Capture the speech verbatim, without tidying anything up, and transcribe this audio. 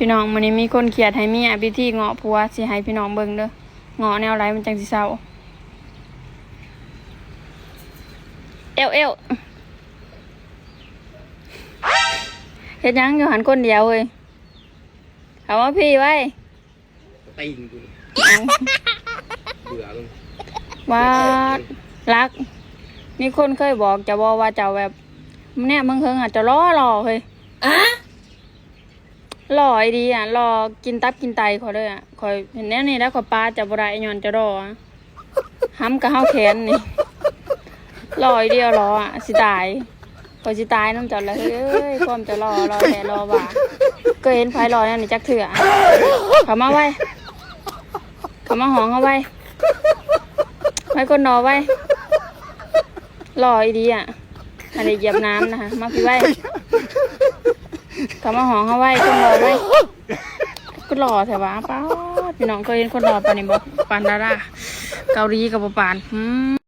พี่น้อง มื้อนี้มีคนเขียดให้เมีย วิธีเงาะผัว สิให้พี่น้องเบิ่งเด้อ เงาะแนวใดมันจั่งสิเซา เอว เอว เฮ็ดหยังอยู่หั่นคนเดียวเฮ้ย เข้ามาพี้ไว้ ตีนกูนี่ เอ้า เบื่อมึง ว่า เดี๋ยวออกเลย รัก มีคนเคยบอกเจ้าบ่ว่าเจ้าแบบ เนี่ยมึงเฮิงอ่ะ เจ้าหล่อหล่อเฮ้ย หล่ออีดีอ่ะ หล่อกินตับกินไตข้อยเลยอ่ะ ข้อยเห็นแนวนี้แล้วข้อยปาเจ้าบ่ได้ย้อนเจ้าหล่ออ่ะ ห้ำกับเฮาแขนนี่ หล่ออีเดียวหล่ออ่ะ สิตาย ข้อยสิตายนำเจ้าละเฮ้ย ความเจ้าหล่อ หล่อแท้หล่อว่า เคยเห็นไผหล่อแนวนี้จักเทื่อ เข้ามาไว้ เข้ามาห้องเฮาไว้ ไว้คนหล่อไว้ หล่ออีดีอ่ะ อันนี้เหยียบน้ำนะคะ มาพี้ไว้ เข้ามาห้องเฮาไว้ คนหล่อไว้ ก็หล่อแท้วะ ป๊าด พี่น้องเคยเห็นคนหล่อปานนี้บ่ ปานดาราเกาหลีก็บ่ปาน อืม